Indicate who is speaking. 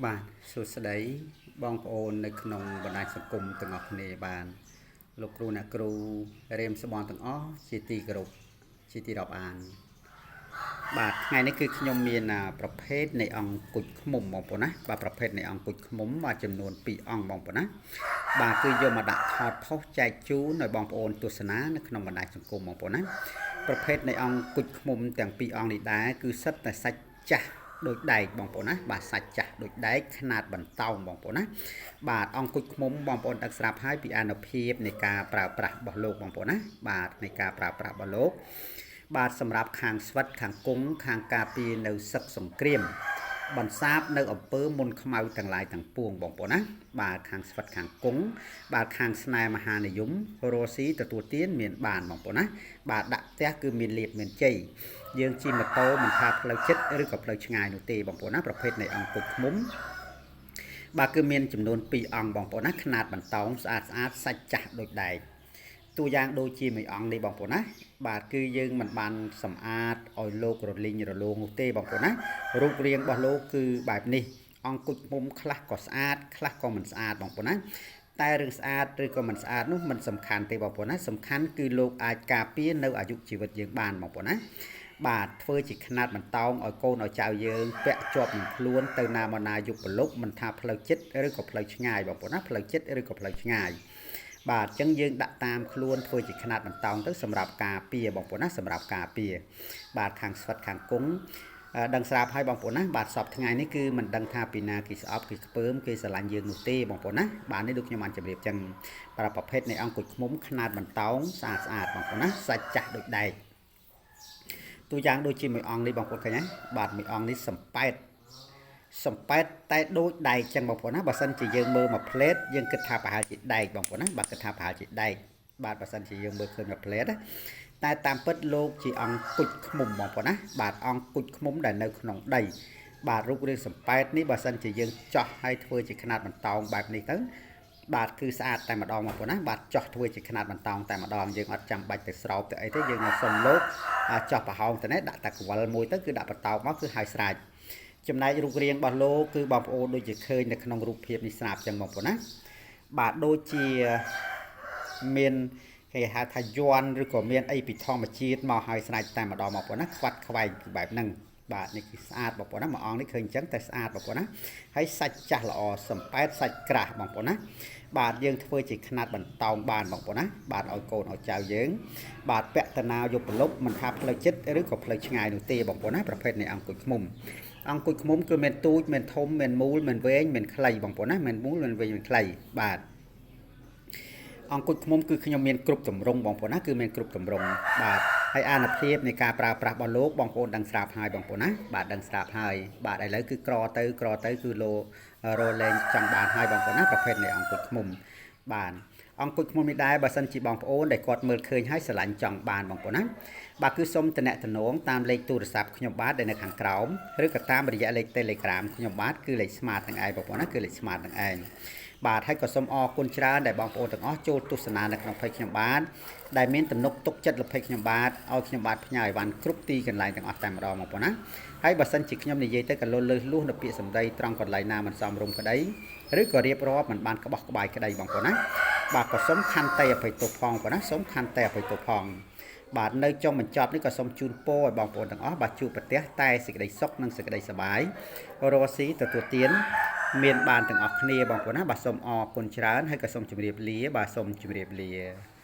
Speaker 1: បាទសួស្តីបងប្អូននៅក្នុងបណ្ដាញសង្គមទាំងអស់គ្នាបាទលោកគ្រូអ្នកគ្រូរៀមស្បនទាំងអស់ជាទីគោរពជាទីរាប់អានបាទថ្ងៃនេះគឺខ្ញុំមានប្រភេទនៃអង្គគុជឃ្មុំបងប្អូនណាបាទប្រភេទនៃអង្គគុជឃ្មុំបាទចំនួន2អង្គបងប្អូនណាបាទគឺយកមកដាក់ថតផុសចែកជូនឲ្យបងប្អូនទស្សនានៅក្នុងបណ្ដាញសង្គមបងប្អូនណាប្រភេទនៃអង្គគុជឃ្មុំទាំងពីរអង្គនេះដែរគឺសិតតែសាច់ចាស់ដូចដែកបងប្អូនណាបាទសាច់ចាស់ដូចដែកខ្នាតបន្តោងបងប្អូនណាបាទអង្គគុជឃ្មុំបងប្អូនដឹកស្រាប់ហើយពីអានុភាពនៃការប្រើប្រាស់របស់លោកបងប្អូនណាបាទនៃការប្រើប្រាស់របស់លោកបាទសម្រាប់ខាងស្វិតខាងគង់ខាងការពារនៅសឹកសង្គ្រាមបន្សាបនៅអំពើមុនខ្មៅទាំងឡាយទាំងពួងបងប្អូនណាបាទខាងស្វិតខាងគង់បាទខាងស្នេហ៍មហានិយមរស់ស៊ីទទួលទានមានបានបងប្អូនណាបាទដាក់ផ្ទះគឺមានលៀបមានជ័យយើងជិះម៉ូតូមិនថាផ្លូវចិត្តឬក៏ផ្លូវឆ្ងាយនោះទេបងប្អូនណាប្រភេទនៃអង្គគុជឃ្មុំបាទគឺមានចំនួន2អង្គបងប្អូនណាខ្នាតបន្តោងស្អាតស្អាតសាច់ចាស់ដូចដែកតួយ៉ាងដូចជាមួយអង្គនេះបងប្អូនណាបាទគឺយើងមិនបានសម្អាតឲ្យលោករលីងរលោងនោះទេបងប្អូនណារូបរាងរបស់លោកគឺបែបនេះអង្គគុជឃ្មុំខ្លះក៏ស្អាតខ្លះក៏មិនស្អាតបងប្អូនណាតែរឿងស្អាតឬក៏មិនស្អាតនោះមិនសំខាន់ទេបងប្អូនណាសំខាន់គឺលោកអាចការពារនៅអាយុជីវិតយើងបានបងប្អូនណាបាទធ្វើជាខ្នាតបន្តោងឲ្យកូនឲ្យចៅយើងពាក់ជាប់នឹងខ្លួនទៅណាមកណាយុគប្រលប់មិនថាផ្លូវចិត្តឬក៏ផ្លូវឆ្ងាយបងប្អូនណាផ្លូវចិត្តឬក៏ផ្លូវឆ្ងាយបាទអញ្ចឹងយើងដាក់តាមខ្លួនធ្វើជាខ្នាតបន្តោងទៅសម្រាប់ការពារបងប្អូនណាសម្រាប់ការពារបាទខាងស្វិតខាងគង់ដឹងស្រាប់ហើយបងប្អូនណាបាទសពថ្ងៃនេះគឺមិនដឹងថាពីណាគេស្អប់គេខ្ពើមគេស្រឡាញ់យើងនោះទេបងប្អូនណាបាទនេះដូចខ្ញុំបានជម្រាបចឹងប្រភេទនៃអង្គគុជឃ្មុំខ្នាតបន្តោងស្អាតស្អាតបងប្អូនណាសាច់ចាស់ដូចដែកតួយ៉ាងដូចជាមួយអង្គនេះបងប្អូនឃើញទេបាទមួយអង្គនេះសំប៉ែតសំប៉ែតតែដូចដែកចឹងបងប្អូនណាបើសិនជាយើងមើលមួយផ្លេតយើងគិតថាប្រហែលជាដែកបងប្អូនណាបាទគិតថាប្រហែលជាដែកបាទបើសិនជាយើងមើលឃើញមួយផ្លេតណាតែតាមពិតលោកជាអង្គគុជឃ្មុំបងប្អូនណាបាទអង្គគុជឃ្មុំដែលនៅក្នុងដីបាទរូបរាងសំប៉ែតនេះបើសិនជាយើងចោះឲ្យធ្វើជាខ្នាតបន្តោងបែបនេះទៅបាទគឺស្អាតតែម្ដងបងប្អូនណាបាទចោះធ្វើជាខ្នាតបន្តោងតែម្ដងយើងអត់ចាំបាច់ទៅស្រោបទៅអីទេយើងសុំលោកចោះប្រហោងទៅនេះដាក់តែកវលមួយទៅគឺដាក់បន្តោងមកគឺហើយស្រេចចំណែករូបរាងរបស់លោកគឺបងប្អូនដូចជាឃើញនៅក្នុងរូបភាពនេះស្រាប់ចឹងបងប្អូនណាបាទដូចជាមានគេហៅថាយន់ឬក៏មានអីពីធម្មជាតិមកហើយស្រេចតែម្ដងបងប្អូនណាខ្វាត់ខ្វែងគឺបែបហ្នឹងបាទនេះគឺស្អាតបងប្អូនណាមួយអង្គនេះឃើញអញ្ចឹងតែស្អាតបងប្អូនណាហើយសាច់ចាស់ល្អសំប៉ែតសាច់ក្រាស់បងប្អូនណាបាទយើងធ្វើជាខ្នាតបន្តោងបានបងប្អូនណាបាទឲ្យកូនឲ្យចៅយើងបាទពាក់តាណាយកប្រលប់មិនថាផ្លូវចិត្តឬក៏ផ្លូវឆ្ងាយនោះទេបងប្អូនណាប្រភេទនៃអង្គគុជឃ្មុំអង្គគុជឃ្មុំគឺមានទូចមានធំមានមូលមានវែងមានខ្លីបងប្អូនណាមានមូលមានវែងមានខ្លីបាទអង្គគុជឃ្មុំគឺខ្ញុំមានគ្រប់ទម្រង់បងប្អូនណាគឺមានគ្រប់ទម្រង់បាទហើយអានុភាពនៃការប្រើប្រាស់របស់លោកបងប្អូនដឹងស្រាប់ហើយបងប្អូនណាបាទដឹងស្រាប់ហើយបាទឥឡូវគឺក្រទៅក្រទៅគឺលោរលែងចង់បានហើយបងប្អូនណាប្រភេទនៃអង្គគុជឃ្មុំបាទអង្គគុជឃ្មុំនេះដែរបើសិនជាបងប្អូនដែលគាត់មើលឃើញហើយស្រឡាញ់ចង់បានបងប្អូនណាបាទគឺសូមតំណតំណងតាមលេខទូរស័ព្ទខ្ញុំបាទដែលនៅខាងក្រោមឬក៏តាមរយៈលេខ Telegram ខ្ញុំបាទគឺលេខ Smart នឹងឯងបងប្អូនណាគឺលេខ Smart នឹងឯងបាទហើយក៏សូមអរគុណច្រើនដែលបងប្អូនទាំងអស់ចូលទស្សនានៅក្នុង page ខ្ញុំបាទដែលមានទំនុកទុកចិត្តលើ page ខ្ញុំបាទឲ្យខ្ញុំបាទផ្ញើអីវ៉ាន់គ្រប់ទីកន្លែងទាំងអស់តែម្ដងបងប្អូនណាហើយបើសិនជាខ្ញុំនិយាយទៅក៏លលើសលួសនៅពាក្យសម្ដីត្រង់កន្លែងណាមិនសមរម្យក្តីឬក៏រៀបរាប់មិនបានក្បោះក្បាយក្តីបងប្អូនណាបាទក៏សូមខន្តីអភ័យទោសផងបងប្អូនណាសូមខន្តីអភ័យទោសផងបាទនៅចុងបញ្ចប់នេះក៏សូមជូនពរឲ្យបងប្អូនទាំងអស់បាទជួបប្រទះតែសេចក្តីសុខនិងសេចក្តីសប្បាយរស់ស៊ីទទួលទានមានបានទាំងអស់គ្នាបងប្អូនណាបាទសូមអរគុណច្រើនហើយក៏សូមជម្រាបលាបាទសូមជម្រាបលា។